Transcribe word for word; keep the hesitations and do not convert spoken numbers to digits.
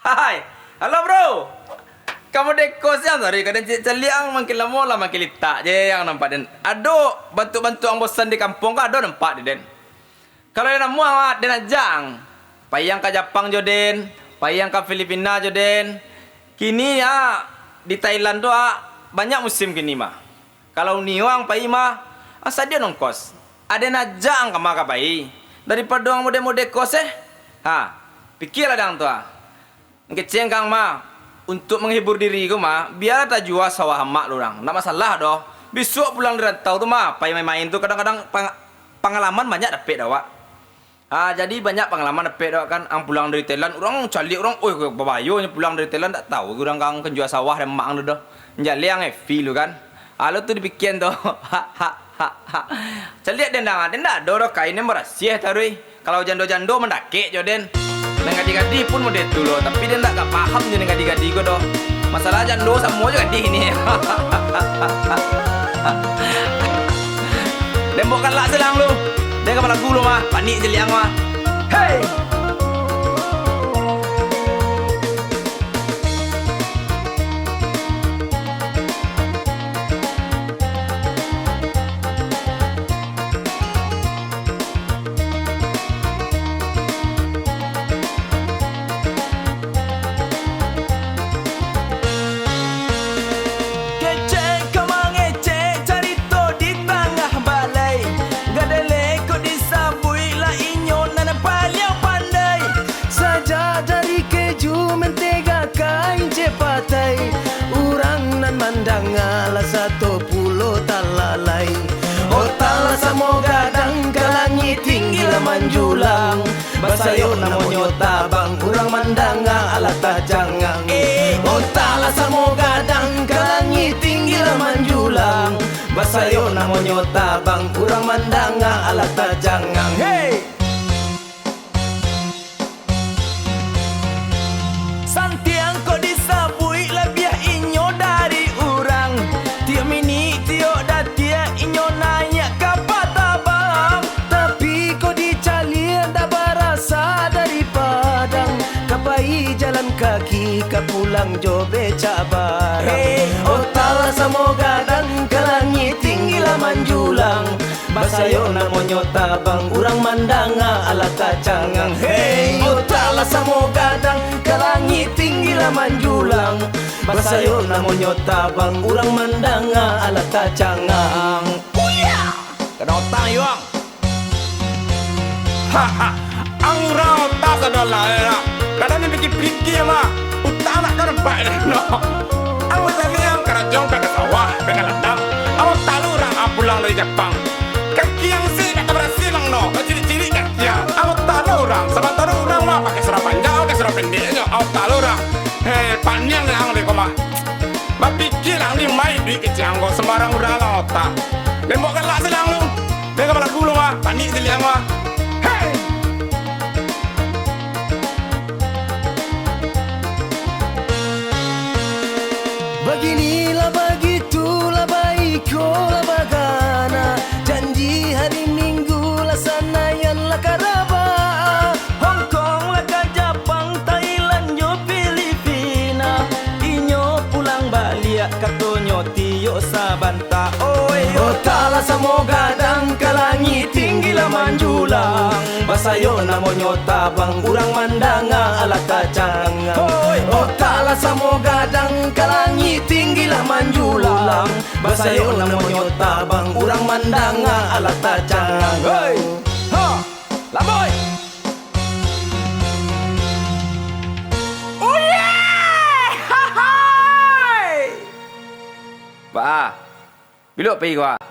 Hai, halo bro. Kamu deko siang tadi, kadang caliak-caliak ang makin lamo lah makin litak je ang nampak den. Ado bantuak-bantuak ang bosan di kampuang ko ado nampak di den. Kalau den namuah, den ajak ang. Pai ang ka Japang jo den, pai ang ka Filipina jo den. Kini, ah, di Thailand tu, ah, banyak musim kini mah. Kalau nio ang pai mah, ah, sadio ongkos. Aden ajak ang kama ka pai. Daripado ang mode-mode kos, eh. Ha, pikialah dang tu, ah. Kecek ang mah, untuak manghibur diri ko mah, bialah tajua sawah amak lu urang. Ndak masalah doh. Bisuak pulang di rantau tu mah, pai main-main tu kadang-kadang pang-, pangalaman banyak dapek dek awak. Ah, jadi banyak pangalaman dapek dek awak kan. Ang pulang dari Thailand, urang caliak urang, "Oi, babayonyo pulang dari Thailand, ndak tahu urang ka ang kanjua sawah dek amak ang tu doh." Jaleh ang Evi lu kan. Alo tu dipikian tu. Caliak den dang, den ndak ado doh kain nan barasiah taruih. Kalau jando-jando mandakek jo den. Nan gadih-gadih pun model tu lo, tapi den ndak agak paham jo nan gadih-gadih ko doh. Masalah jando samo jo gadih ni. Den baok galak silang lu. Den ka balagu lu mah, panik caliak ang mah. Hei! Kecek ka mangecek carito di tangah balai. Gadele ko disabuik lah inyo nan paliang pandai. Sajak dari keju mentega ka ince patai, urang nan mandanga lah sato pulo talalai. Otak lah samo gadang, ka langik tinggi lah manjulang. Basayok namonyo tabang, urang mandanga alah tacangang. Eh, otak lah samo gadang, ka langik tinggi lah manjulang. Basayok namonyo tabang, urang mandanga alah tacangang. Hei! Santiang ko disabuik labiah inyo dari urang. Tiok minik, tiok datiak inyo naiak kapa tabang. Tapi ko dicaliak ndak barasa dari Padang. Ka pai jalan kaki, ka pulang jo becak barang. Hei, otak lah samo gadang, ka langik tinggi lah manjulang. Basayok namonyo tabang, urang mandanga alah tacangang. Hei, otak lah samo gadang, ka langik tinggi lah manjulang. Basayok namonyo tabang, urang mandanga alah tacangang. Uya! Kadang otak, Yuang. Haha, ang urang otak sadolah, eh, nak. Kadang ni pikir-pikir mah, utak nak ka nampak, eh, no. Ang basaliang karajo ang pai ka sawah, pai ka ladang. Ang otak lu urang, ang pulang dari Japang. Kaki ang se nak tabarasi lang, no. Bacirik-cirik kaki ang. Ang otak lu urang, samantaro urang mah pakai surah panjang, pakai surah pendeknyo. Ang otak lu urang. Hei, paniang ang dek ko mah. Bapikia ang ni mai duit kecek ang ko, sambarang urang lah otak. Lembok galak silang lu. Dengar balagu lu mah, panik silang mah. Hei! Baginilah, bagitulah, baikolah bagana. Janji hari Minggu lah Sanayan lah karaba. Hong Kong lah ka Japang, Thailand jo Filipina. Inyo pulang baliak katonyo tiok sabanta. Oi, otak lah samo gadang, ka langik tinggi lah manjulang. Basayok namonyo tabang, urang mandanga alah tacangang. Oi, otak lah samo gadang, ka langik tinggi lah manjulang. Basayok namonyo tabang, urang mandanga alah tacangang. Hei! Ha! Lamboi! Uyeh! Hahai! Baa, bilo pai ko, ah?